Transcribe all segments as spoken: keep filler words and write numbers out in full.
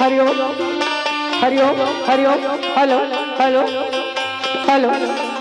Hariom, Hariom, Hariom, hello, hello, hello.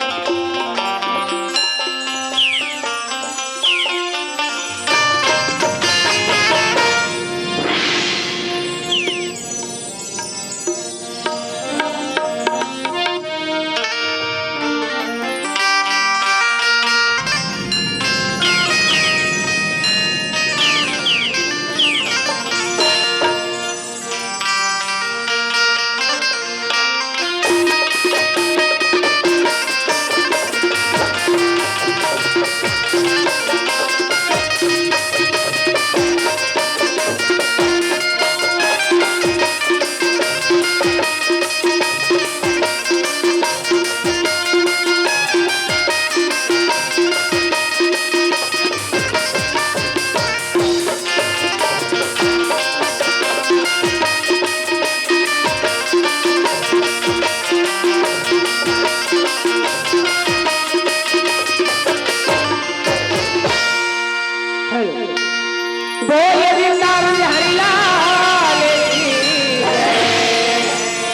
बोलिए वृंदावन बिहारी लाल की।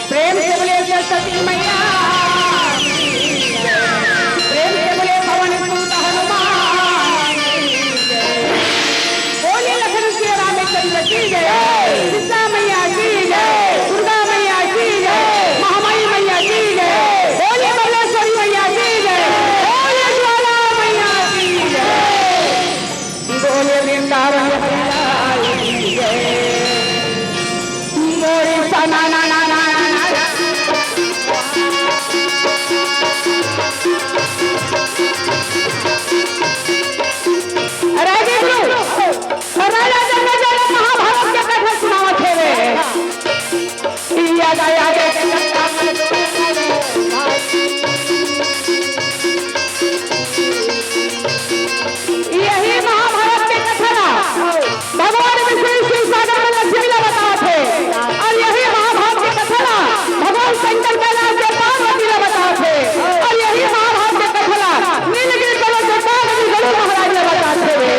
प्रेम से बोलिए सरस्वती मैया की। प्रेम से बोलिए पवन सुत हनुमान की। बोलिए लखन श्री रामचंद्र की जय। सीता मैया की जय। दुर्गा मैया की जय। महामाई मैया की जय। बोलिए बल्लेश्वरी मैया की जय। बोलिए ज्वाला मैया की जय। बोलिए वृंदावन बिहारी लाल की जय। मोरी सना ना ना ना ना ना। राजे गुरु, राजा जन्मेजय महाभारत के कथा सुनावत हे रे। याद आया रे। यही महाभारत के कथा ला भगवान विष्णु शिव सागर में लक्ष्मी ला बतावत हे, और यही महाभारत के कथा ला भगवान शंकर कैलाश में पार्वती ला बतावत हे, और यही महाभारत के कथा ला नीलगिरी पर्वत में पार्वती गरुड़ महाराज ला बतावत हे।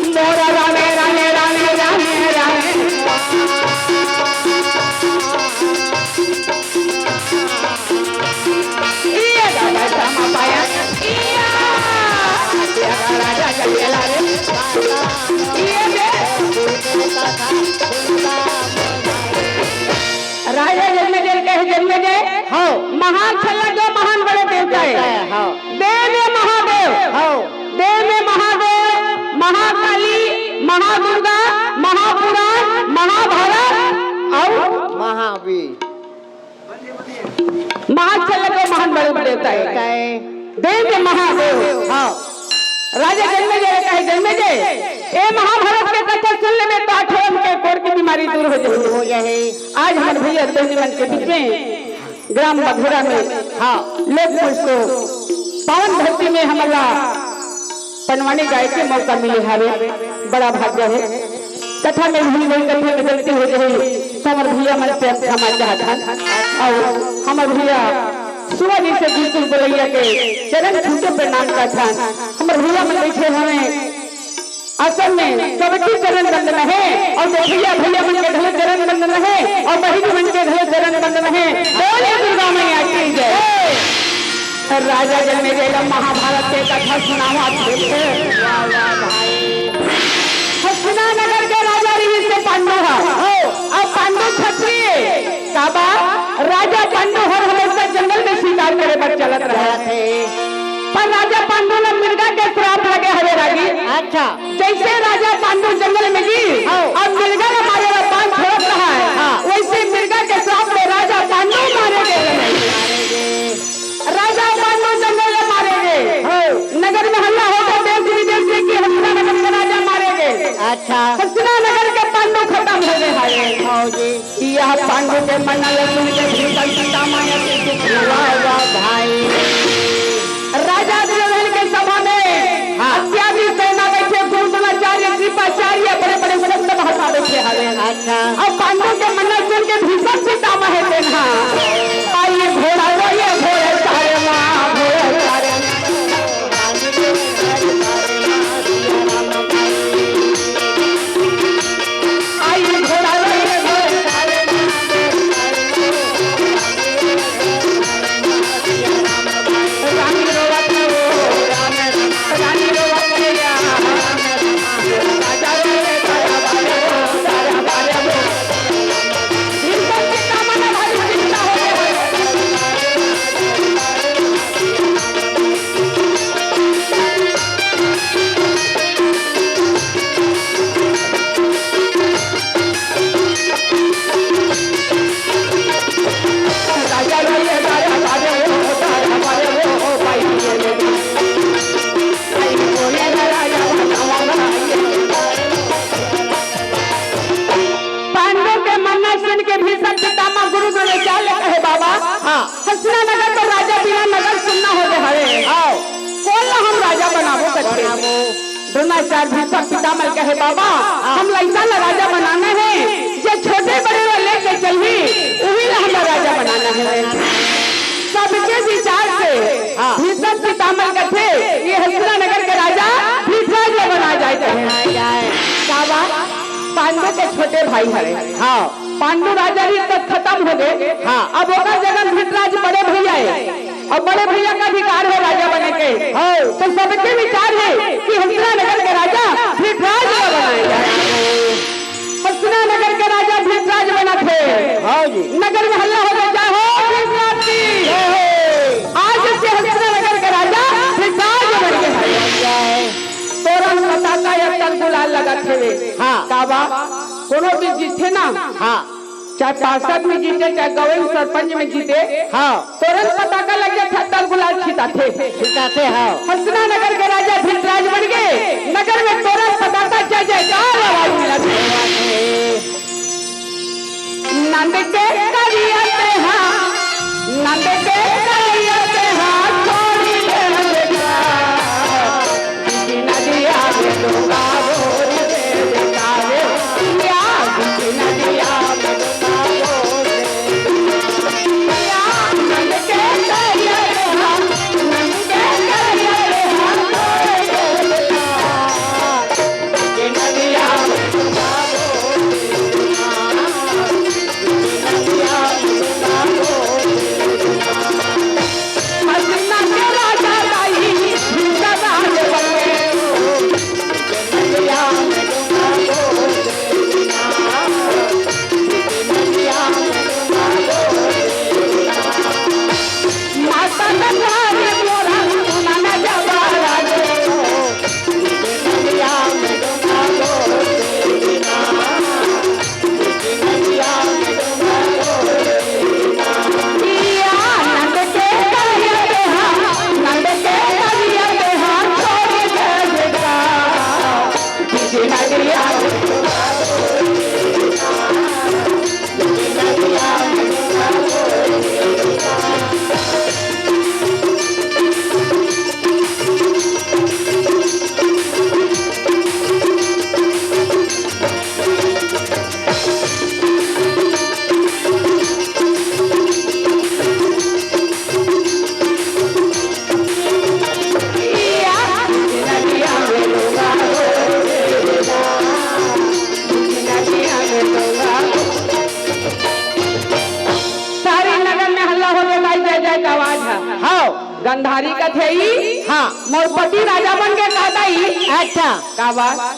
मोरा रामे, रामे, रामे, रामे, रामे। ये दादा श्यामा पाया। इया। राजा जंगला रे। ये दे। राजा जन्मेजय कहे जन्मेजय। हाँ। महान छल्ला जो महान बड़े देवता है। देवता है, हाँ। देव में महादेव। हाँ। देव में महादेव, महाकाली, महादुर्गा, महापुराण, महाभारत और महावीर। महान छल्ला जो महान बड़े देवता है। देवता है। देव में महादेव। हाँ। राजा जन्मेजय कहे जन्मेजय, ए महाभारत के कथा सुन लेबे तो अठारह के कोढ़ की बीमारी दूर हो जाए। दूर हो जाए। आज हमर भैया तोहनी मन के बीच में ग्राम बघेरा में, हाँ। लोक पुरुष को पावन धरती में हमला पंडवानी गाय के मौका मिले हवे, बड़ा भाग्य है। कथा में भूल गई, कथा में गलती हो गई, तो हमर भैया मन से हम क्षमा चाहत हन। और हमर भैया सुबह जी से गीत बोलैया के चरण छू के प्रणाम करत हन। हमर भैया मन बैठे हवे आसन में, सबके चरण वंदन है, और देखिए भैया मन के घलो चरण वंदन है, और बहिनी मन के घलो चरण वंदन है। बोले दुर्गा मैया की जय। राजा जन्मेजय ला महाभारत के कथा सुनावत हे। वाह, वाह भाई। हस्तिनानगर के राजा रहिस हे पांडु ह। हो। अब पांडु क्षत्रिय, काबर राजा पांडु हर हमेशा जंगल में शिकार करे बर चलत रहत हे। पर राजा पांडु ला मिर्गा के श्राप लगे हवे रागी। अच्छा। जैसे राजा पांडु जंगल में गिस, हाँ। अब मिर्गा ला मारे बर बाण छोड़त रहय, हाँ। वैसे मिर्गा के श्राप में राजा पांडु मारे गे रहे। राजा पांडु जंगल में मारे गे। हाँ। नगर में हल्ला हो गे, देश विदेश में कि हस्तिनानगर के राजा मारे गे। अच्छा। हस्तिनानगर के पांडु खतम हो गे हवे। हाँ जी। यह पांडु के मरना ल सुन के भीषम पितामह के दुख हुआ। वाह, वाह भाई। राजा दुर्योधन के सभा में हाँ। अत्यादि सेना बैठे, कुंतलाचार्य, कृपाचार्य, बड़े-बड़े संत महात्मा बैठे हवे। अच्छा। अब पांडु के मरना सुन के भीषम पितामह हे तेन हा। आइए घोड़ा रो ये घोड़े सारे माँ, घोड़े सारे माँ। आई घोड़ा रे घोड़ा। हसना नगर तो राजा बिना नगर सुन्ना हो गे हवे। हाँ। कोन ला हम राजा बनाबो कथे? बनाबो। द्रोणाचार्य भीष्म पितामह ल कहे, "बाबा, हाँ। हम लइका ला राजा बनाना हे, जे छोटे बड़े ला लेके चलही, उही ला हमला राजा बनाना हे।" सबके विचार से हाँ। भीष्म पितामह ल कथे, "ये हसना नगर के राजा धृतराज ला बना जाए।" बनाए जाए। का बा? पांडु के छोटे भाई हरे। हाँ। पांडु राजा रहिस त खतम हो गे। हाँ। अब ओकर जगह धृतराज बड़े भैया हे, अउ बड़े भैया के अधिकार हे राजा बने के। हाँ। तो सबके विचार हे कि हसना नगर के राजा धृतराज ला बनाए जाए। हसना नगर के राजा धृतराज बनत हे। हाँ जी। नगर में हल्ला हो गे, "जय हो धृतराज की।" जय हो। आज से हसना नगर के राजा धृतराज बन गे हे। जय। तोरण पताका अत्तर गुलाल लगत हेवे। हाँ। का बा? कोनो भी जीतथे ना, हाँ। चाहे पार्षद में जीते, चाहे गंवई सरपंच में जीते, हाँ। तोरण पताका लग जाथे, अत्तर गुलाल छिताथे। छिताथे, हाँ। हसना नगर के राजा धृतराज बन गे, नगर में तोरण पताका जय जयकार आवाज मिलत हे। नंद के करिया तेहा, नंद के करिया तेहा, छोड़ी दे बेटा। बीच नदिया में डोंगा बोल दे बेटा रे, या बीच नदिया में डोंगा बोल दे। या नंद के करिया तेहा, नंद के करिया तेहा, छोड़ी दे बेटा। सारी नगर में हल्ला हो गे दाई, जय जय के आवाज हे। हाँ। गंधारी कथे ही, हाँ। मोर पति राजा बन गे का दाई? अच्छा। का बात?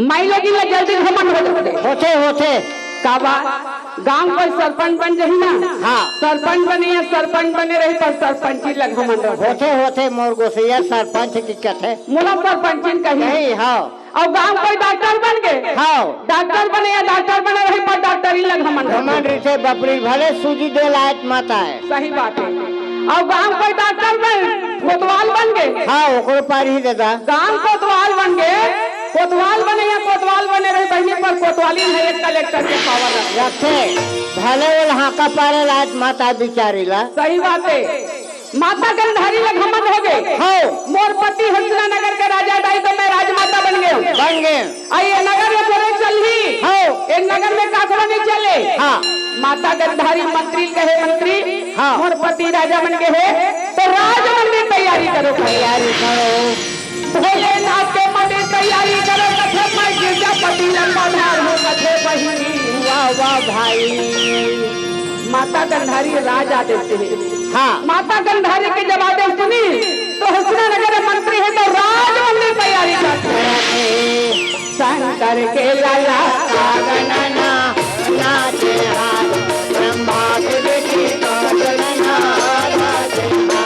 माई लोगिन ला जल्दी घमंड हो जाथे। होथे, होथे। का बात? गांव कोई सरपंच बन जाही ना? हाँ। सरपंच बने या सरपंच बने रही, पर सरपंची ला घमंड रहिथे। होथे, होथे, मोर गोसैया सरपंच के कथे। मोला सरपंचिन कही। कही, हाँ। अउ गांव कोई डॉक्टर बन गे। हाँ। डॉक्टर बने या डॉक्टर बने रही, पर डॉक्टरी ला घमंड रहिथे। घमंड रहिथे, बपरी भले सूजी दे लायक मत आए। सही बात हे। अउ गांव कोई डॉक्टर बन, कोतवाल बन गे। हाँ, ओकरो पार ही दादा। गांव कोतवाल बन गे, कोतवाल बने या कोतवाल बने रही बहिनी, पर कोतवालिन हे एक कलेक्टर के पावर रखे। रखे, भले वो हाका पारे लायक मत आए बिचारी ला। सही बात हे। माता गंधारी ला घमंड हो गे। हाँ। मोर पति हसना नगर के राजा दाई, तो मैं राजमाता बन गे हंव। बन गे। अउ ये नगर में बोले चलही। हाँ। ये नगर में काकरो नइ चले। हाँ। माता गंधारी मंत्री ल कहे, "मंत्री, हाँ। मोर पति राजा बन गे हे, तो राज मंदिर तैयारी करो।" तैयारी करो। भोलेनाथ के मंदिर तैयारी करो, कथे मैं गिरजापति लंबाधार हूँ, कथे बहिनी। वाह, वाह भाई। माता गंधारी राज आदेश देहे। हाँ। माता गंधारी के जब आदेश सुनिस, तो हसना नगर मंत्री हे तो राज मंदिर तैयारी करथे। शंकर के लाला कागनना नाचे हाथ, ब्रह्मा के बेटी कागनना नाचे हाथ।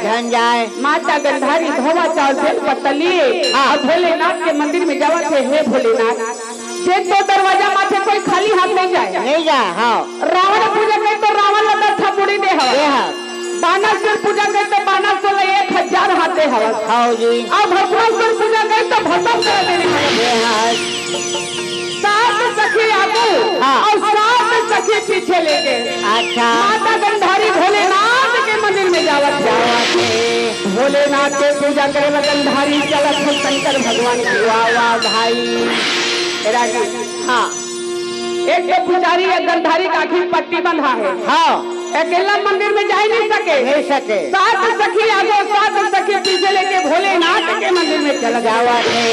धन जाए। माता गंधारी धोवा चाउर बेल पत्ता लिए हाँ। अउ भोलेनाथ के मंदिर में जावत हे, हे भोलेनाथ, जे तो दरवाजा माथे कोई खाली हाथ नहीं जाए। नहीं जाए, हाँ। रावण पूजा करे तो रावण ला दस ठा मुड़ी दे हवस। दे हवस। बानासुर पूजा करे तो बानासुर ला एक हजार हाथ दे हवस। हाँ जी। अउ भस्मासुर पूजा करे तो भस्म कर देने हवस। दे हवस। सात सखी आगू हाँ। अउ सात सखी पीछे लेके अच्छा। माता गंधारी भोलेनाथ के मंदिर में जावत हे। जावत हे। भोलेनाथ के पूजा करे ला गंधारी चलत हे शंकर भगवान के। वाह, वाह भाई। राजी। हाँ। एक तो पुजारी या गंधारी का आँखी पट्टी बंधा हे। हाँ। अकेला मंदिर में जा ही नहीं सके। नहीं सके। सात सखी आगो, सात सखी पीछे लेके भोलेनाथ के मंदिर में चला जावत हे।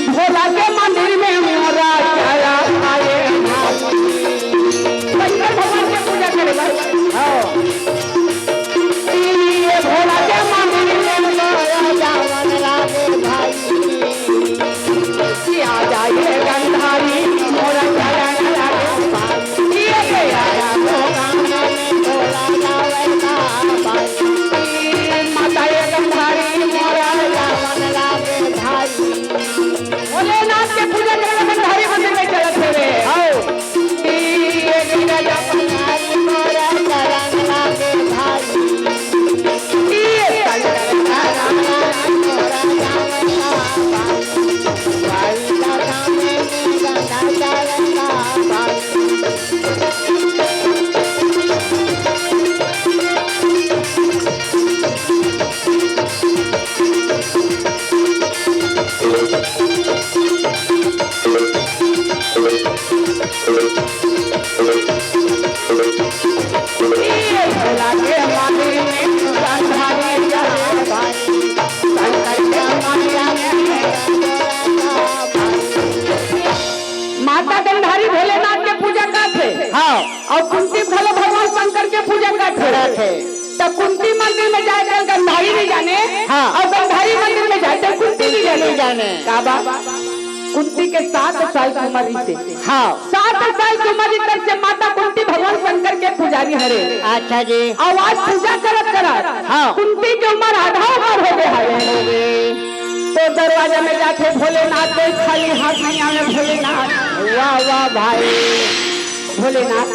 भोला के मंदिर में मोरा चला आए। शंकर भगवान के पूजा करे बर। हाँ। ये भोला के मंदिर में मोरा जावन लागे भाई। कि आ जाइए गंधारी मोरा चला आए। ये के आया तो गाना में भोला जावे का भाई। माता ये गंधारी मोरा जावन लागे भाई। भोलेनाथ के पूजा करे ला गंधारी मंदिर में चलत हे रे। आओ। ये गिरा जा गंधारी मोरा चला आए भाई। ये चला आए मोरा जावन लागे भाई। माता गंधारी भोलेनाथ के पूजा करथे। हाँ। अउ कुंती घलो भगवान शंकर के पूजा करथे। करथे। त कुंती मंदिर में जाए त गंधारी नहीं जाने, हाँ। अउ गंधारी मंदिर में जाए त कुंती नहीं जाने। नहीं जाने। का बा? कुंती के सात साल के उम्र से। हाँ। सात साल के उम्र तक से माता कुंती भगवान शंकर के पुजारी हरे। अच्छा जी। अउ आज पूजा करत करत हाँ। कुंती के उम्र आधा उम्र हो गए हरे। हो गए। तो दरवाजा में जाके भोलेनाथ कोई खाली हाथ नहीं आवे भोलेनाथ। वाह, वाह भाई। भोलेनाथ,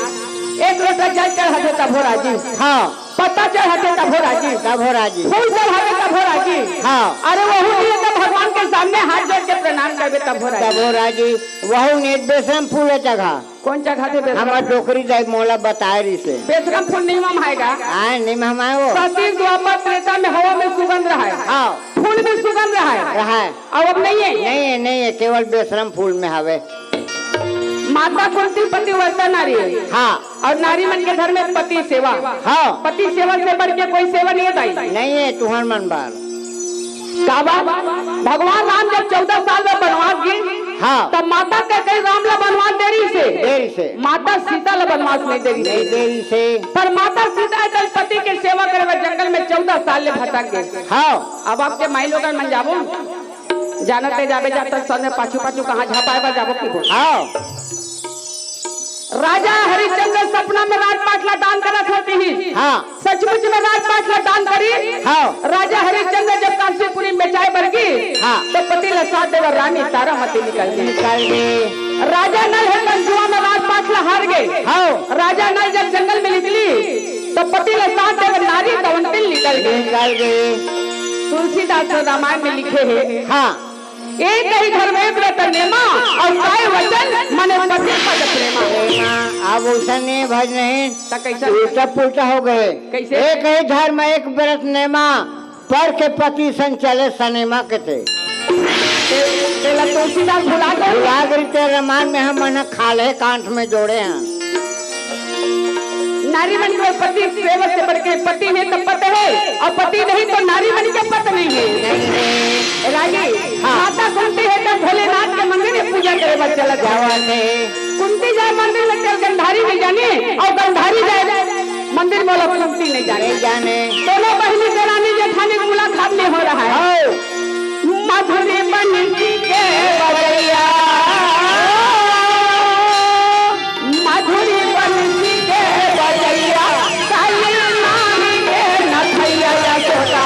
एक लोटा जल चढ़ा दे तभो राजी। हाँ। पत्ता चढ़ा दे तभो राजी। तभो राजी। फूल चढ़ा दे तभो राजी। हाँ। अरे वहू नहीं तो भगवान के सामने हाथ जोड़ के प्रणाम करबे तभो राजी। तभो राजी। वहू नहीं बेसरम फूल चढ़ा। कौन चढ़ा दे बेसरम? हमर डोकरी दाई मोला बताए रिसे। बेसरम फूल नहीं ममाएगा। आए, नहीं ममाए वो। सती द्वापर त्रेता में हवा में सुगंध रहा है। हाँ। फूल में सुगंध रहा है। रहा है। अब, अब नहीं है। नहीं है, नहीं है, केवल बेसरम फूल में हवे। माता कुंती पतिव्रता नारी है। हाँ। अउ नारी मन के धर्म में पति सेवा। हाँ। पति सेवा से बढ़ के कोई सेवा नहीं है दाई। नहीं है, तुहर मन बार। का बा? भगवान राम जब चौदह साल में बनवास गे, हाँ। तब माता कैकेयी राम ला बनवास दे रहिसे। दे रहिसे। माता सीता ला बनवास नहीं दे रहिसे। नहीं दे रहिसे। पर माता सीता जब पति के सेवा करे बर जंगल में चौदह साल ले भटक गे। हाँ। अब आपके माई लोगन मन जाबो, जानत ते जाबे जात संग पाछू पाछू कहाँ झपाए बर जाबो की बोल। हाँ। राजा हरिश्चंद्र सपना में राजपाट ला दान करत होती ही। हाँ। सचमुच में राजपाट ला दान करी। हाँ। राजा हरिश्चंद्र जब कांसीपुरी में जाए बर गे, हाँ। तो पति ला साथ देवर रानी तारामती निकल गे। निकल गे। राजा नल हे कंचुआ में राजपाट ला हार गे। हाँ। राजा नल जब जंगल में निकली, तो पति ला साथ देवर नारी दवंतिल निकल गे। निकल गे। तुलसीदास रामायण में लिखे हे। हाँ। एक ही धर्म एक व्रत नेमा, अउ काय वचन मने पति पद प्रेमा। प्रेमा। अब वैसा नहीं भज नहीं। त कैसा? उल्टा पुल्टा हो गए। कैसे? एक ही धर्म एक व्रत नेमा, पर के पति संग चले सनेमा के थे। ते-, तेला तुलसीदास भुला गए। भुला गए तेरे रामायण में हम मन खाले कांठ में जोड़े हैं। नारी मन के पति सेवा से बढ़ के पति हे त पत हे, अउ पति नहीं तो नारी मन के पत नहीं हे। नहीं हे। रागी, हाँ। माता कुंती हे त भोलेनाथ के मंदिर में पूजा करे बर चलत हे। जावत हे। कुंती जाए मंदिर में चल गंधारी नहीं जाने, अउ गंधारी जाए मंदिर में वाला कुंती नहीं जाने। नहीं जाने। दोनों बहिनी देरानी जेठानी मुलाकात नहीं हो रहा है। हाँ। मधुरी बंसी के बजैया, मधुरी बंसी के बजैया, काली माई के नथैया यशोदा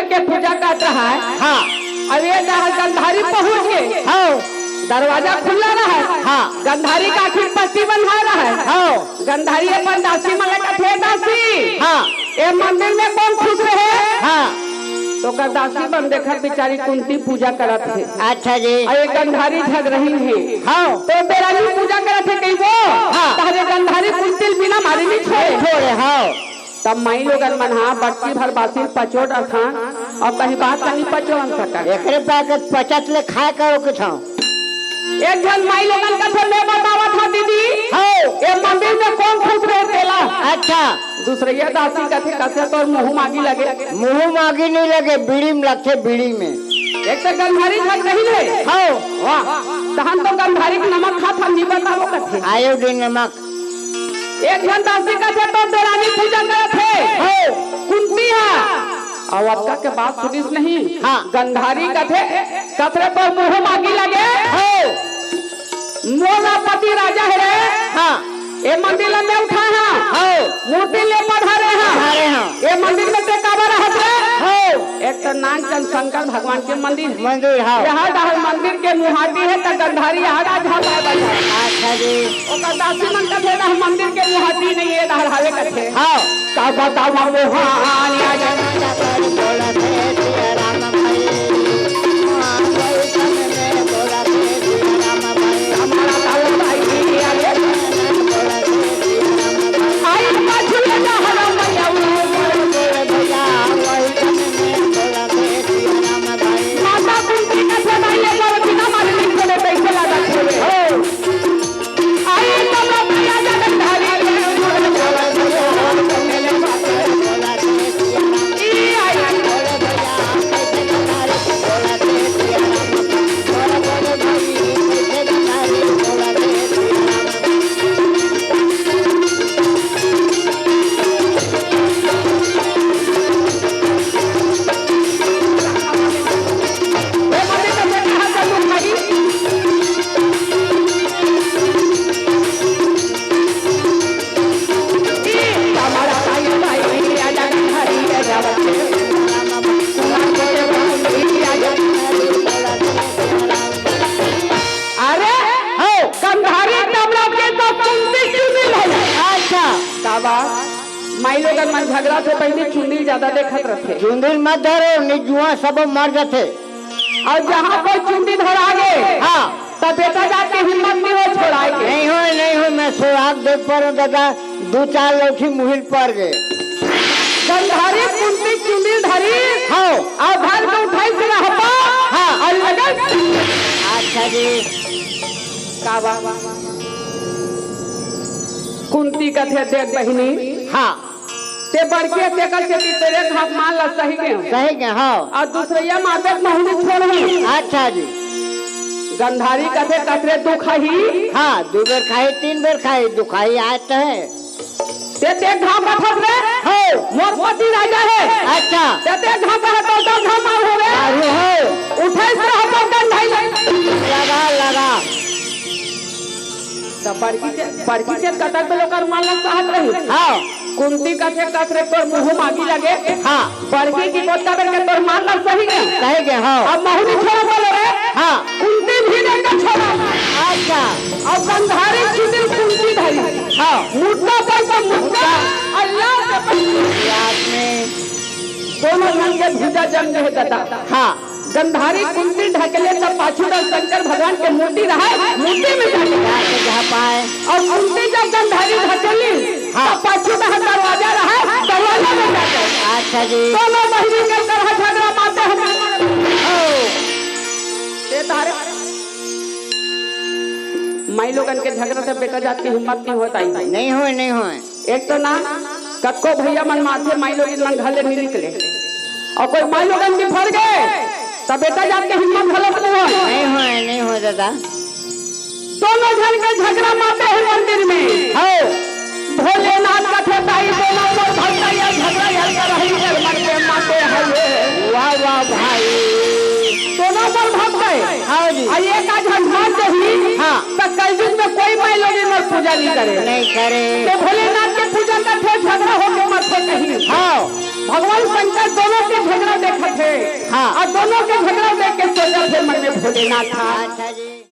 के पूजा करत रहय। हाँ। अब ये डहर गंधारी पहुंच गे। हाँ। दरवाजा खुल्ला रहय। हाँ। गंधारी के आँखी पट्टी बंधाय रहय। हाँ। गंधारी अपन दासी मन ला कथे, "दासी, हाँ। ये मंदिर में कोन खुश रहे?" हाँ। तो ओकर दासी मन देखत बिचारी कुंती पूजा करत हे। अच्छा जी। अउ ये गंधारी झगरहिन हे। हाँ। तो देरानी पूजा करत हे कहिबो। हाँ। तहरे गंधारी कुंती ल बिना मारे नइ छोड़े। छोड़े, हाँ। तब माईलोगन मन ह बटकी भर बासी ल पचो डरथन अउ कहीं बात ल नइ पचो सकन। एकरे पास पचत ले खाय करो कुछ। एक झन माईलोगन कथे, "मैं बतावत हंव दीदी, हव। ये मंदिर में कोन खुश रहे तेला।" अच्छा। दूसरइया दासी कथे, "कथे तोर मुंह मागी लगे।" मुंह मागी नइ लगे, बीड़ी में लगथे, बीड़ी में। एक तो गंधारी झगरहिन हे। हव। वाह। तहन तो गंधारी के नमक खात हन, नइ बतावो कथे। आयो दिन नमक। एक झन दासी कथे, "तोर देरानी पूजा करत हे।" हो। कुंती ह। अउ अतका के बात सुनिस नहीं। हाँ। गंधारी कथे, "कथे तोर मुंह मागी लगे।" हो। मोर पति राजा हे रे। हाँ। ए मंदिर ला मैं उठाय हंव। हो। मूर्ति ले पधारे हंव। पधारे हंव। ए मंदिर में ते काबर रहत रे? हो। एक तो नानचंद शंकर भगवान के मंदिर हे। मंदिर, हाँ। इहाँ डहर मंदिर के मुहाटी हे, त गंधारी इहाँ डहर झांकाय बर जाय। अच्छा जी। ओकर दासी मन कथे, "डहर मंदिर के मुहाटी नइ हे, डहर हावे," कथे। हाँ। का बतावंव मोहन, या जन बोलत हे सिया राम भाई। हमारा ताऊ भाई, या जन बोलत हे सिया राम भाई। आई पाछू ले जा हरा मैया। माता कुंती कथे दाई ले पार्वती ना मारे लिख दे, कैसे लगा खेले। हो। आई तो बाबा या जगन धारी। ई आई। अरे, हो। गंधारी तबला के तो कुंती चुंदी भैया। अच्छा। का बा? माईलोगन मन झगरथे, बहिनी चुंदी ज्यादा देखत रथे। चुंदी मत धरो, निजुआ सब मर जाथे। अउ जहाँ कोई चुंदी धरा गे, हाँ। त बेटा जात के हिम्मत नइ होय छोड़ाय के। नइ होय, नइ होय, मैं छोड़ा के देख पारो दादा, दू चार लौठी मुहिल पर गे। गंधारी कुंती चुंदी धरी, हाँ। अउ धर के उठाइस रहबा, हाँ। अउ लगन। अच्छा जी। का बा? कुंती कथे, "देख बहिनी, हाँ। ते बड़की हे, तेकर सेती तोर एक घांव मार ला सहि गेंव। सहि गेंव, हाँ। अउ दूसरइया मारबे त महूं नइ छोड़हूं।" अच्छा जी। गंधारी कथे, "कथे तू खाही?" हाँ, दू बेर खाही, तीन बेर खाही, दुखाही आय त हे। ते, ते घांव कथस रे? हो। मोर पति राजा हे। अच्छा। ते, ते घांव कहे तो, तो घांव मार हो रे। अरे हो। उठाइस रहबा गंधारी। लगा, लगा। त बड़की चेत, बड़की चेत कतक बेर ओकर मार ला सहत रही। हाँ। कुंती कथे, "कथे तोर मुंह मागी लगे।" हाँ। बड़की के गोता बेर के तोर मार ला सहि गे। सहि गे, हाँ। अब महूं नइ छोड़ंव बोले रे। हाँ। कुंती भी नइ छोड़ंव। अच्छा। अउ गंधारी चुंदी कुंती धरी। हाँ। मुद्दा पर तो मुद्दा, अउ लात पर लात में। दोनों झन के भुजा जम गे हे दादा। हाँ। गंधारी कुंती ढकेले त पाछू डहर शंकर भगवान के मूर्ति रहय, मूर्ति में जाके जाके जा पाए। अउ कुंती जब गंधारी ढकेली, हाँ। त पाछू डहर दरवाजा रहय, दरवाजा में जाके। अच्छा जी। दोनों बहिनी के करहा झगरा माते हे। ओ। ते तारे माईलोगन के झगरा से बेटा जात के हिम्मत नइ होत आई। नइ होय, नइ होय। एक तो ना, कतको भैया मन मारथे, माईलोगिन मन घर ले नइ निकले। अउ कोई माईलोगन के फर गे, त बेटा जात के हिम्मत घलो नइ होय। नइ होय, नइ होय दादा। दोनों झन के झगरा माते हे मंदिर में। हो। भोलेनाथ कथे, "दाई, दोनों मोर भगता या झगरा या करही कर मन के माते हे।" वाह, वाह भाई। दोनों मोर भगता हे। हाँ जी। अउ एक आध झन मान जही, हाँ। त कलयुग में कोई माईलोगिन मोर पूजा नइ करे। नइ करे। ते भोलेनाथ के पूजा करथे, झगरा होके मरथे कहीं। हाँ। भगवान शंकर दोनों के झगड़ा देखत हे। हाँ। अउ दोनों के झगड़ा देख के सोचत हे मन में, भोलेनाथ हा, अच्छा जी।